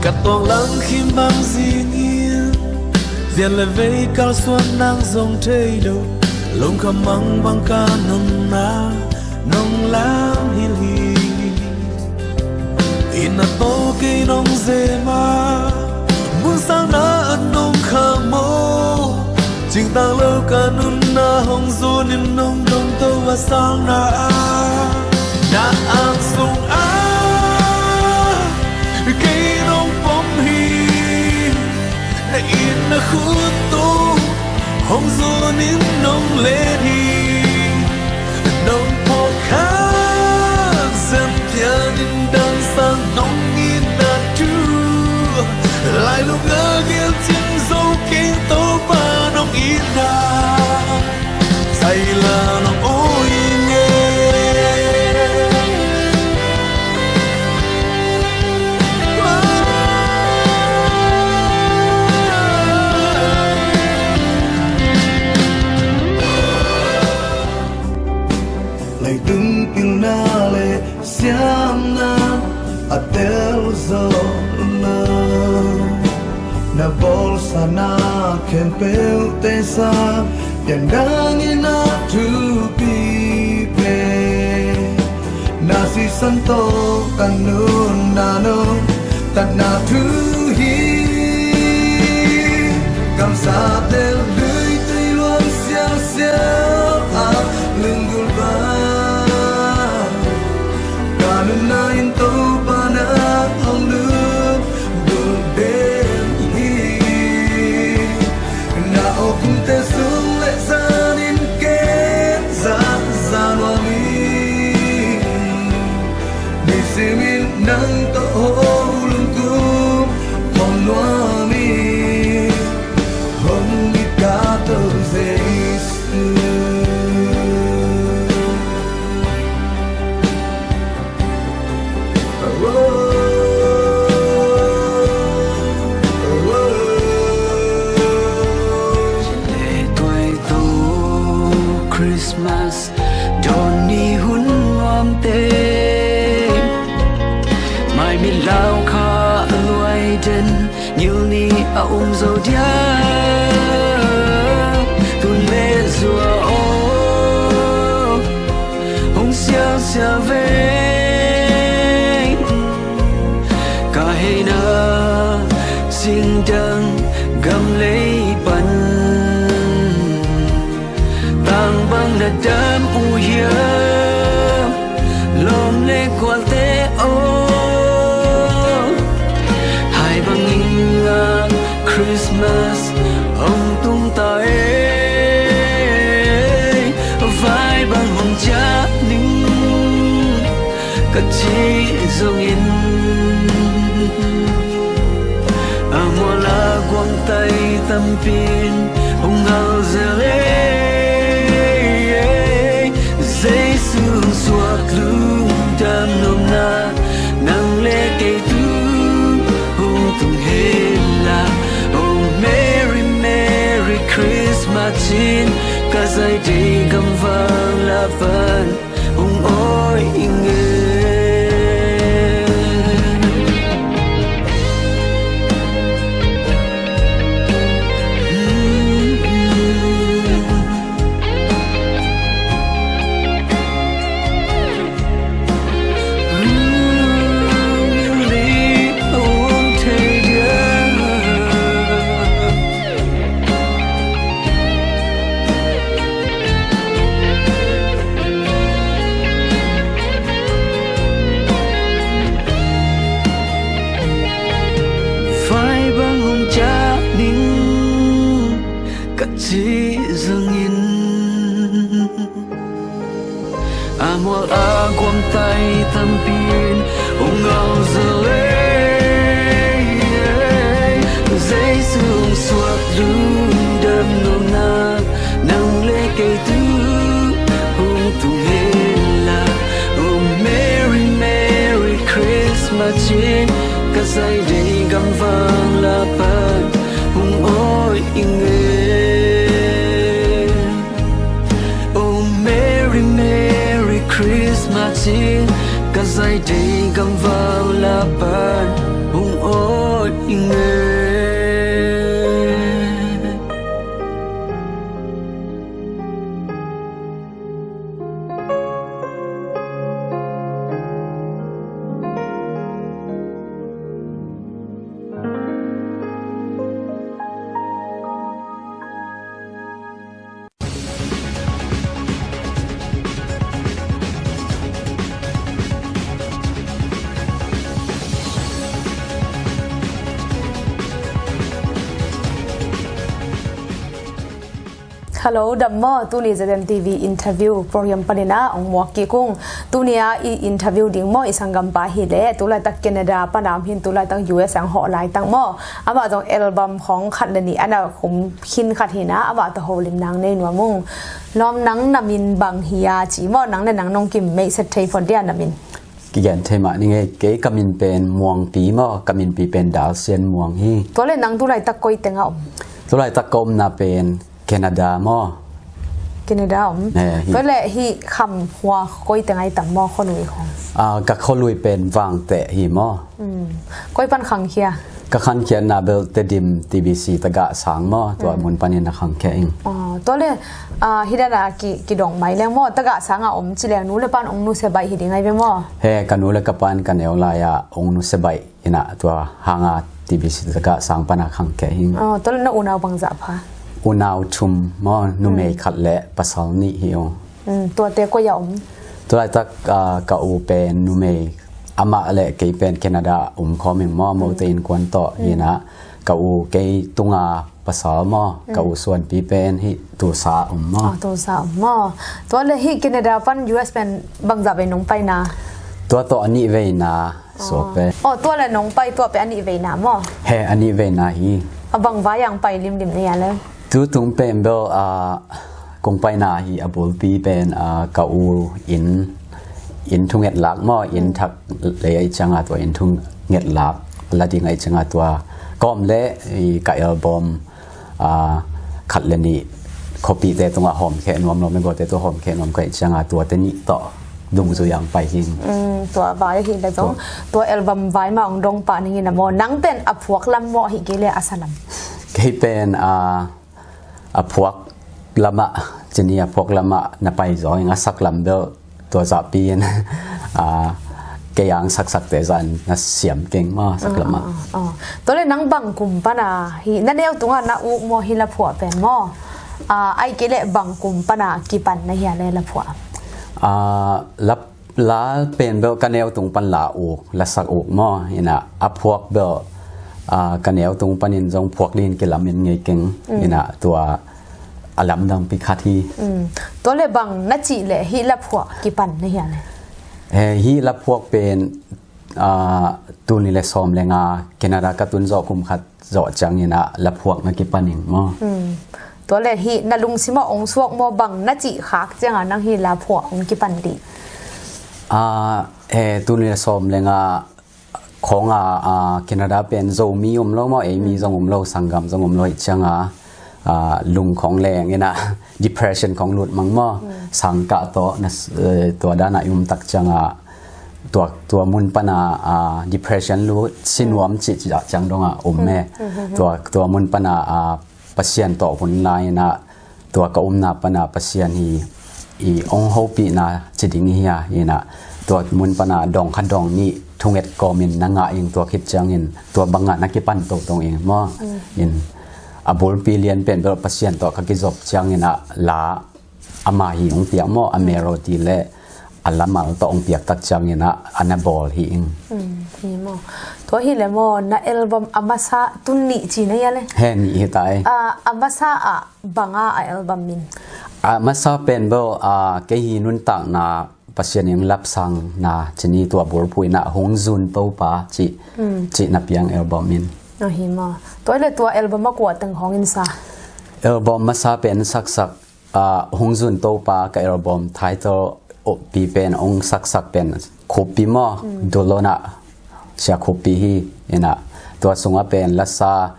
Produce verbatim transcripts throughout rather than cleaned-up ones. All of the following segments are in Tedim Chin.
Ka tuak lang khim bang zingin, zian le vei kalsuan nang zong thei lo. Lungkham mangbang ka nunna nong lam hilh hi. Inn a to kei nong zema, mun sangna a nong khamo. Cingtang lo ka nunna hong zunin nong dongto a sangna ah, na ang sungah kei nong pom hi. Na inn a khut tung hong zunin nong len hi. Nong phawkkhat zen pianin dangsan nong itna thu, lailung a gelcin zo keng Topa nong itna, sai la nong oi nge. Leitung pilna le siamna a tel zo lo. Na bawlsa na khempeuhte sa piandang in a thupi pen. Na sisan tawh ka nunna nong tatna thu hi. Kamsate luitui luang sialsial a lunggulh bang, ka nunna in Topa na hong lunggulh den hi. Na awkte sung le zan in ken zahzah nuam hi. Nisimin nang tawh hong lungkim khawm nuam hi. Hong it ka Topa Jesu. Tuaitu Christmas dawn ni hun nuamte, maimit lau kha a luai den, ngilni a um zo dia. Tun le zua aw, hong sialsial veng, ka heina singdang gam lei pan. Tang bang na dam uh hiam, lawm le gualte aw? Hai bangin a Christmas hong tung ta ei. Vai bang hong ciah ning, ka cih zongin, a mual a guangtai tampi in hong hal zel ei. Jesu hong suak lungdam nopna, nang le kei tu hong tung hen la. Oh Merry Merry Christmas ci-in ka zaidei gamvang la pan hong awi ing e. Vai bang hong ciah ning, ka cih zongin, a mual a guangtai tampi in hong hal zel ei. Jesu hong suak lungdam nopna, nang le kei tu hong tung hen la. Oh Merry Merry Christmas ci-in ka zaidei gamvang la pan hong awi ing e. Oh Merry Merry Christmas ci-in ka zaidei gamvang la pan hong awi Hello, dam maw? Tuni Z M T V interview program panin ah ong muak kik ung. Tuni a i interview ding maw, i sanggampa hi leh tulaitak Canada pana om hin, tulaitak U S a ong hawh laitak maw. Amah zong album khawng khat le nih a na khum khin khat hi-in ah, amah tawh holim nang nei nuam ung. Lawm, nang na min bang hi a, ci maw, nang le nang nong kimeihset thei phot dia na min? Kigen thei mah ning ei, kei ka min pen Muangpi maw, ka minpi pen Dal Sian Muang hi. Tua le nang tulaitak koi teng a om? Tulaitak ka omna pen Canada maw. Canada om. Eh, hi. Tua le hih kham khua koi teng a i tam maw, khualui khawng? Ah, ka khualui pen Vangteh hi maw. Hmm. Koi pan khangkhia? Ka khangkhiatna bel Tedim T B C tagah sang maw, tua mun panin na khangkhia ing. Ah, tua le, ah, hih dan a ki, kidong mai leng maw, tagah sang a om ci leng nu le pan ong nusia baih hi ding ai ve maw? He, ka nu le ka pan ka neu lai a ong nusia baih in ah, tua hang a T B C tagah sang pan a khangkhia ing. Ah, tua le na unau bangzah pha? Unau thum maw, numei khat le pasal nih hi ung. Hmm, tuate koi a om? Tulaitak, ah, ka u pen numei, amah le kei pen Canada a om khawm ing maw, mote innkuan tawh hi-in ah, ka u kei tunga pasal maw, ka u Suanpi pen hih Tulsa a om maw. Ah, Tulsa a om maw. Tua le hih Canada pan U S pen bangzah vei nong paina? Tua tawh a nih veina suak ve. Oh, tua le nong pai tua pen a nih veina maw? He, a nih veina hi. A bang vai a ong pai limlim na hia le? Tutung pen bel, ah, kong paina hi a bulpi pen, ah, ka u inn, inn thunget lak maw, inn thak lei ahih ciang a tua inn thunget lak la ding ahih ciang a tua ka om le, i, ka album, ah, khat le nih khuapite tungah hawmkhia nuam lo, meguate tungah hawmkhia nuam ka hih ciang a tuate nih tawh dungzui a ong pai hi ing. Mm, tua vai hi le zong, tua album vai mah ong dong pah ning in a maw. Nang pen a phuak lam maw, ahih kei leh a sa lam? Kei pen, ah, a phuak lamah, ci ni, a phuak lamah na pai zaw ing, a sak lam bel tua zahpi in, ah, kei a ong saksakte zah in na siam keng maw, sak lamah. Ah, ah, ah. Tua le nang bang kum pana hih na neu tungah na uk maw, hih laphuah pen maw? Ah, ahih kei leh bang kum pana kipan na hia le laphuah? Ah, lap La pen bel ka neu tung pan la uk, lasak uk maw, in ah a phuak bel, ah, ka neu tung panin zong phuak dingin kilamen ngei keng, in ah tua a lamdangpi khat hi. Mm. Tua le bang na cih leh hih laphuah kipan na hia le? Eh, hih laphuak pen, ah, tul nih le sawm le nga Canada ka tun zawh kum khat zawh ciangin ah laphuak na kipan ing maw. Hmm. Tua le hih na lungsim ah ong suak maw, bang na cih khak ciangin nang hih laphuak ong kipan dih? Ah, eh, tul nih le sawm le nga khawng a, ah, Canada pen Zomi om lo maw, ei mi zong om lo, sanggam zong om lo ahih ciangin, ah, lung khawng leng in ah depression khawng lut mang maw. Hmm. Sangkah tawh na s-, eh, tua dan ah i om tak ciangin tua, tua mun pana, ah, depression lut, si nuam cih, cih ciang dong a om e. Tua, tua mun pana, ah, Pasian tawh hun la in ah, tua ka omna pana Pasian hi, i ong hopihna ci ding hi a, in ah tua mun pana dawng khat dawng nih thunget kawmin na ngah ing, tua khit ciangin tua bangah na kipan toto ing maw. In a bulpi lian pen bel Pasian tawh ka kizop ciangin ah la ama hi ong piak maw, a melody le a lamal tawh ong piak tak ciangin ah a na bawl hi ing. Mm, hi maw. Tua hi le maw, na album a masa tun nih ci na hia le? He, nih hi ta e. Ah, a masa ah bang a, a album min? A masa pen bel, ah, kei hih nuntakna Pasian in lapsangna ci ni, tua bulphuhna Hong Zun Topa cih, cih na piang album min. Ah, hi maw. Tua le tua album a kua teng hong in sa? Album masa pen saksak, ah, Hong Zun Topa ka album title, oh, pi pen ong saksak pen Khup Pi maw, Dulona Sia Khup Pi hi, in ah tua sungah pen lasa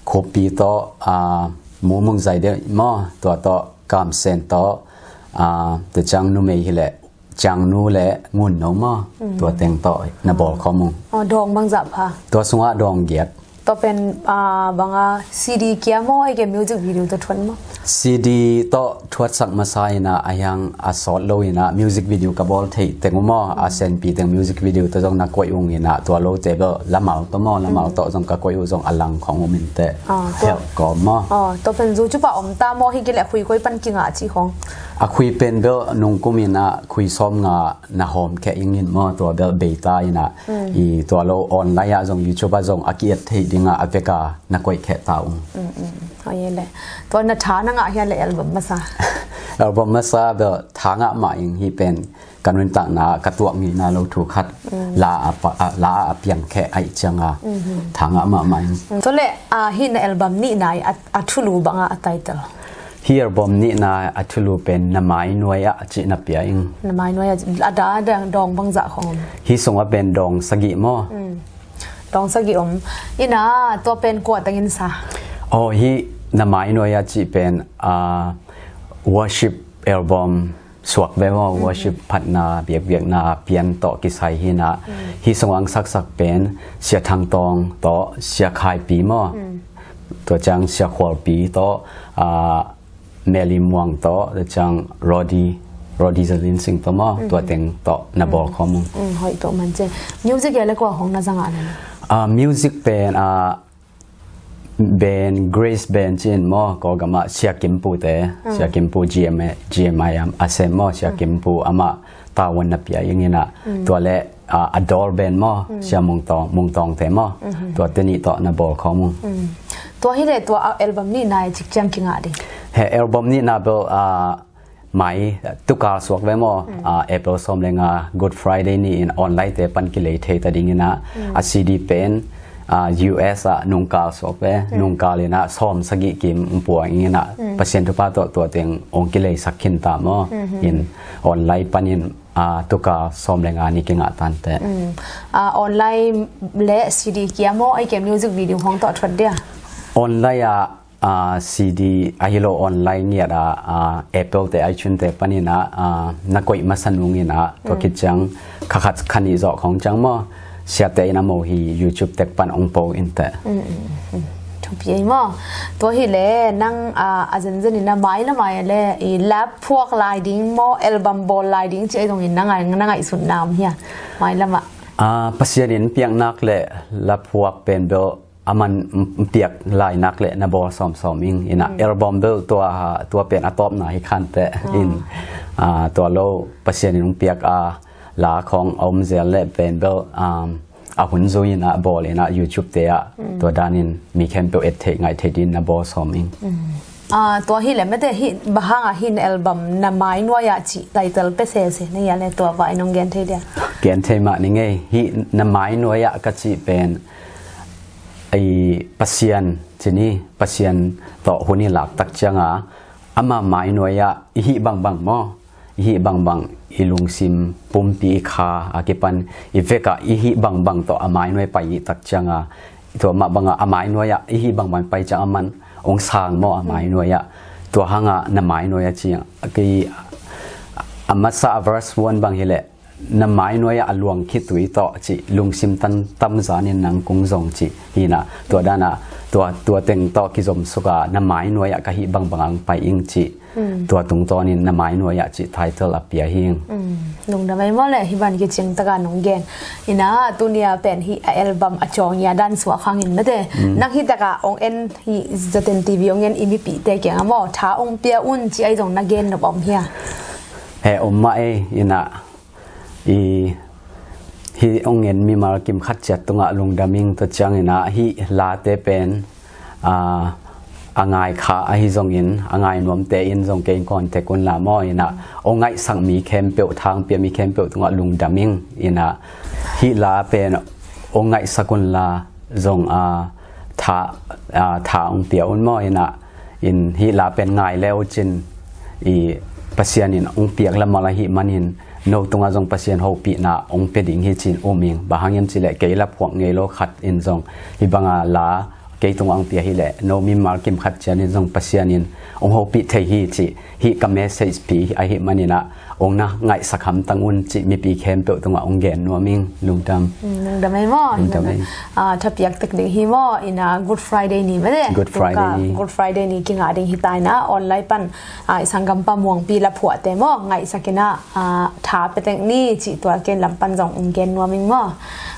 Khup Pi tawh, ah, Mu Mung Zai Deuh maw, tua tawh Kam Sen tawh, ah, tua ciang numei hi leh Ciangnu le Ngun No maw, tua teng tawh na bawl khawm ung. Oh, dawng bangzah pha? Tua sungah dawng giat. Tua pen, ah, banga C D kia maw, ahih kei music video tawh thuat maw? C D tawh thuatsak masa in ah, a hiang a sawt lo in ah music video ka bawl theih teng uh maw, a senpi teng music video tawh zong na koih ung in ah, tua lote bel lamal tawh maw, lamal tawh zong ka koih uh zong a lang khong um in teh. Ah, tua help kawm maw. Ah, tua pen YouTube ah om ta maw, ahih kei leh khui koi pan kingah cih khong? A khui pen bel nungkum in ah khui sawmnga na hawm kheh ing in maw, tua bel bei ta in ah, i tua lo online ah zong, YouTube ah zong a ki-et theih ding ah a vek a na koih kheh ta ung. Mm, mm. Hoi leh. Tua na tha na ngah hia leh album masa? Album masa bel tha ngah mah ing, hih pen ka nuntakna ka tuak ngei na lo thu khat la a pa, a, la a piang kheh ahih ciang a tha ngah mahmah ing. Mm. Tua leh, ah, hih na album nihna i a, a thulu bang a, a title? Hih album nihna a thulu pen Na Mai Nuai Ah cih na pia ing. Na Mai Nuai Ah, a da, a da dawng bangzah khong om? Hih sungah pen dawng sagih maw. Mm. Dawng sagih om. In ah, tua pen kua teng in sa? Oh, hih Na Mai Nuai Ah cih pen, ah, worship album suak ve maw, worship phatna, biakpiakna pian tawh kisai hi in ah. Hih sungah hong saksak pen Sia Thang Tawng tawh, Sia Khai Pi maw. Tua ciang Sia Khual Pi tawh, ah, Meli Muang tawh, tua ciang Rodi, Rodi Zalin Sing tawh maw, tua teng tawh na bawl khawm ung. Mm, hoih tawh man ci. Music hi leh kua hong na za ngah na? Ah, music pen, ah, band, Grace Band ci in maw, Kawlgam ah Sia Kim Pu te, Sia Kim Pu G M A, G M I a sem maw, Sia Kim Pu amah tavuan na pia ing in ah, tua leh, ah, a Dawr Band maw, Sia Mung Tawng, Mung Tawng te maw, tua te nih tawh na bawl khawm ung. Mm. Tua hi leh tua, ah, album nihna i cik ciang kingah ding? He, album nihna bel, ah, mai, tukal suak ve maw, ah, April sawm le nga Good Friday ni in online te pan kilei thei ta ding in ah, a C D pen, ah, U S ah nungkal suak ve, nungkal in ah sawm sagih kim pua ing in ah, Pasian thupha tawh tua teng hong kileisak khin ta maw, in online pan in, ah, tukal sawm le nga ni kingah tan teh. Mm. Ah, online leh C D kia maw, ahih kei music video hong tawh thuat dia? Online ah, ah, C D ahi lo online ngiat ah, ah, Apple te, iTunes te pan in ah, ah, na koih masa nung in ah, tua khit ciang kha khat kha nih zawh khong ciang maw, siate in a mo hi YouTube tek pan hong po in teh. Mm, mm, mm. Thupi ei maw. Tua hi leh nang, ah, a zenzen in a mailam ah leh i la phuak lai ding maw, album bawl lai ding ci ei zong in na ngai, na ngaihsutna om hia? Mailam ah. Ah, Pasian in piak nak leh la phuak pen bel a man piak lai nak leh na bawl sawmsawm ing in ah, album bel tua, tua pen a tawpna hi khan teh in, ah, tua lo Pasian in hong piak a la khong a om zel leh pen bel, um, a hun zui in ah bawl in ah YouTube te ah, tua dan in mi khempeuh et theih ngaih theih ding na bawl sawm ing. Mm. Ah, tua hi leh mete hih bang hang ah hih na album Na Mai Nuai Ah cih title pia sese na hia leh tua vai nong gen thei dia? Gen thei mah ning ei. Hih Na Mai Nuai Ah ka cih pen i Pasian ci ni, Pasian tawh hun i lak tak ciang a, ama mai nuai ah i hih bangbang maw, i hih bangbang, i lungsim pumpi i kha a kipan i vek ah i hih bangbang tawh a mai nuai pai i tak ciang a, tua mah bang ah a mai nuai ah i hih bangbang pai ciang a man hong sang maw a mai nuai ah. Tua hang ah Na Mai Nuai Ah ci a, a masa a verse one bang hi leh, na mai nuai ah a luang khitui tawh cih, lungsim tan tamzan in nang kong zong cih hi in ah, tua dan ah, tua, tua teng tawh kizom suk a, na mai nuai ah ka hih bangbang ah hong pai ing cih, tua tungtawn in Na Mai Nuai Ah cih title a pia hi ing. Mm. Lungdam ei maw leh hih ban kiciang tak a nong gen. In ah, tuni a pen hih a album a cawng i a dan suak hang in mete. Mm. Nang hih tak a hong en, hih Zaten T V hong en i mipihte kiang ah maw, tha hong pia un ci ei zong na gen nop om hia? He, om mah ei, in ah, i, hih hong en mimal kim khat ciat tungah lungdam ing, tua ciang in ah hih late pen, ah, a ngai kha ahi zongin, a ngai nuamte in zong kei contact un la maw, in ah, hong ngaihsak mi khempeuh, tha hong pia mi khempeuh tungah lungdam ing, in ah, hih la pen hong ngaihsak un la zong, ah, tha, ah, tha hong pia un maw, in ah, in hih la pen ngai le uh cin, i Pasian in hong piak lamal ahih manin, no tungah zong Pasian hopihna hong pia ding hi cin um ing. Bang hang hiam cih leh kei la phuak ngei lo khat in zong hih bang a la kei tungah hong pia hi leh, no mimal kim khat cianin zong Pasian in hong hopih thei hi cih, hih ka message pi ahih manin ah, hong na ngaihsak hamtang un cih mipi khempeuh tungah hong gen nuam ing. Lungdam. Mm, lungdam ei maw? Lungdam ei. Ah, thapiak tek ding hi maw? Ina Good Friday ni mah de. Good Friday ni. Good Friday ni kingah ding hi ta ina online pan, ah, i sanggampa Muangpi laphuahte maw, ngaihsak ina, ah, tha pia tek ni cih tua ken lam pan zong hong gen nuam ing maw?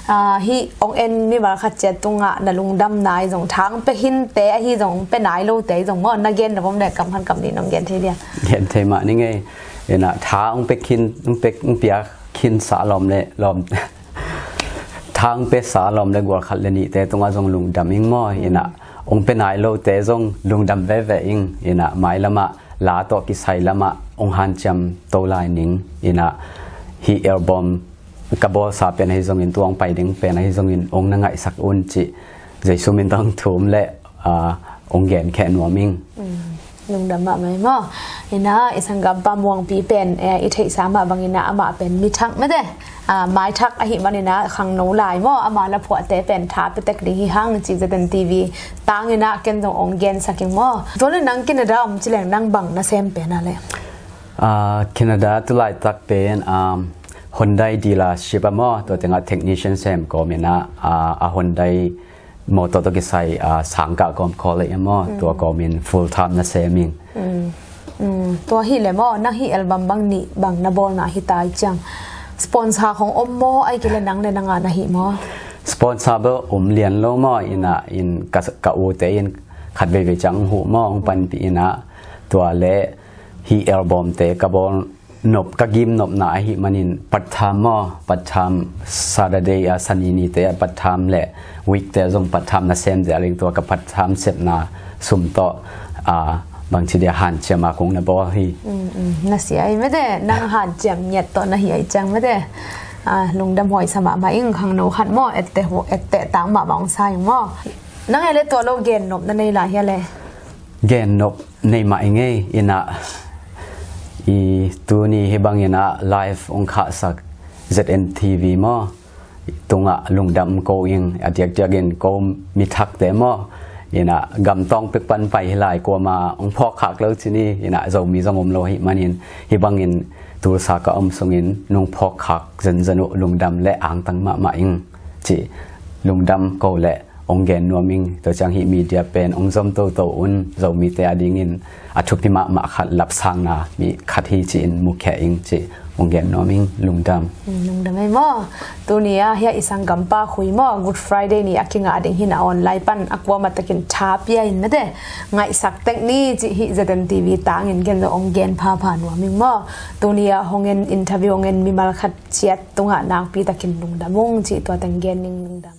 Ah, hih hong en mimal khat ciat tungah na lungdamna i zong, tha hong pia khinte ahi zong, hong pia nai lote i zong maw, na gen na bawm le kam khat kam nih nong gen thei dia? Gen thei mah ning ei. Ina tha hong pia khin, hong pia, hong pia khinsa lawm le lawm, tha hong piasa lawm le gual khat le nihte tungah zong lungdam ing maw? Ina hong pia nai lote zong lungdam veve ing. Ina mailamah la tawh kisai lamah hong hanciam to lai ning. Ina hih album ka bawlsa pen ahi zongin, tua hong pai ding pen ahi zongin, hong na ngaihsak un cih Jesu min tawh hong thum le, ah, hong gen kheh nuam ing. Mm, lungdam mahmah ei maw? Ina i sanggampa Muangpi pen, eh, i theihsa mah bangin ah amah pen mi thak mah de. Ah, mai thak ahih manin ah khangno lai maw, ama laphuahte pen tha pia tek ding hi hang cih Z N T V tangin ah ken zong hong gensak ing maw? Tua le nang Canada om ci leng nang bang nasem pen a le? Ah, Canada tu laitak pen, um, Hyundai dealership ah maw, tua tengah technician sem kawmin ah, ah, a Hyundai motor tawh kisai, ah, sangkah kawm college ah maw, tua kawmin full time nasem ing. Mm. Mm. Tua hi le maw, nang hih album bang nih bang na bawlna hi ta i ciang, sponsor khong om maw, ahih kei le nang le nang a na hi maw? Sponsor bel om lian lo maw, ina in ka, ka ute in khat veivei ciang huh maw, hong panpih ina, tua le hih album te ka bawl nop, ka gim nopna ahih manin part time maw, part time Saturday ah, Sani nite ah part time le weekday zong part time nasem zia ling, tua ka part time sepna sum tawh, ah, bangci dia hanciam a kong na bawl hi. Mm, mm. Na sia ei mah de, nang hanciam ngiat tawh na hi ei ciang mah de. Ah, lungdam huai sa mahmah ing, khangno khat maw, etteh hu-, etteh tak mahmah hong sa ing maw? Nang ei le tua lo gen nop na nei lai hia le? Gen nop nei mah ing ei, ina i tuni hi bangin ah live hong khahsak Z N T V maw, tungah lungdam ko ing, a diakdiakin ko mi thakte maw, ina gam tawng pek pan pai hi lai, kuama hong phawk khak lo ci ni, ina Zomi zong om lo ahih manin, hi bangin Tulsa ka om sungin nong phawk khak zenzen uh lungdam le angtang mahmah ing ci, lungdam ko le hong gen nuam ing. Tua ciang hih media pen hong zom toto un, Zomite a dingin a thupi mahmah khat lapsangna mi khat hi ci-in mukhia ing ci hong gen nuam ing. Lungdam. Mm, lungdam ei maw? Tuni a hia i sanggampa Khui maw, Good Friday ni a kingah ding hi na online pan a kuamah takin tha pia in mah de, ngaihsak tek ni ci hih Z N T V tangin ken zong hong gen phapha nuam ing maw? Tuni a hong en interview, hong en mimal khat ciat tungah nakpi takin lungdam ung ci tua teng gen ning. Lungdam.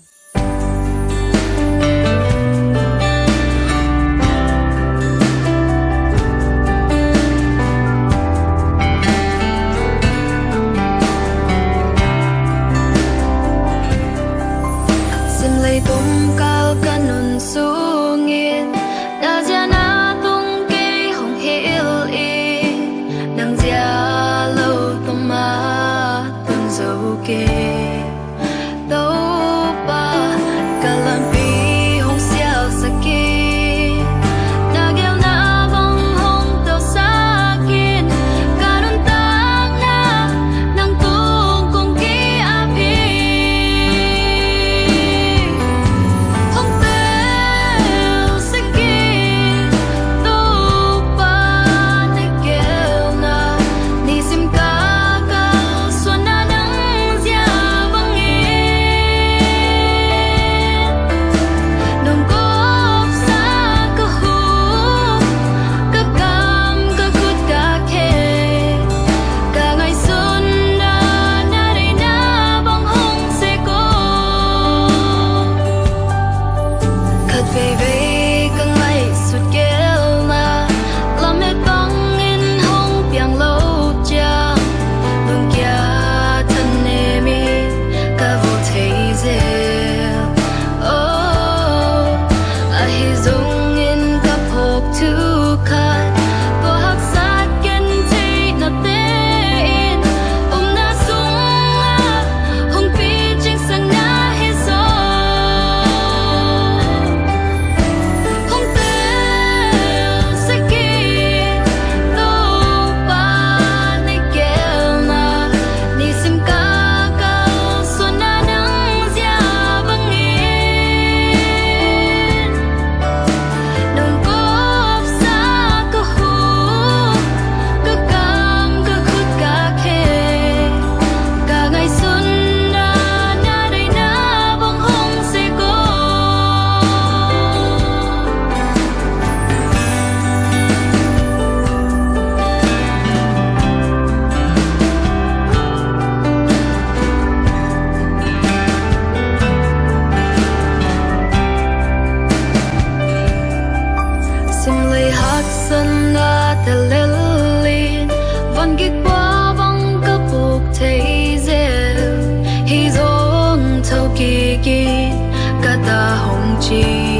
Simlei pumkal ka nun sungin na zia na tung kei hong hilh in, nang zia lo tua mah tun zo kei. Topa, ka lampi hong sialsak in, na geelna bang hong telsak in, ka nuntakna nang tung kong ki-ap hi. Hong tei kikin ka ta hong ci.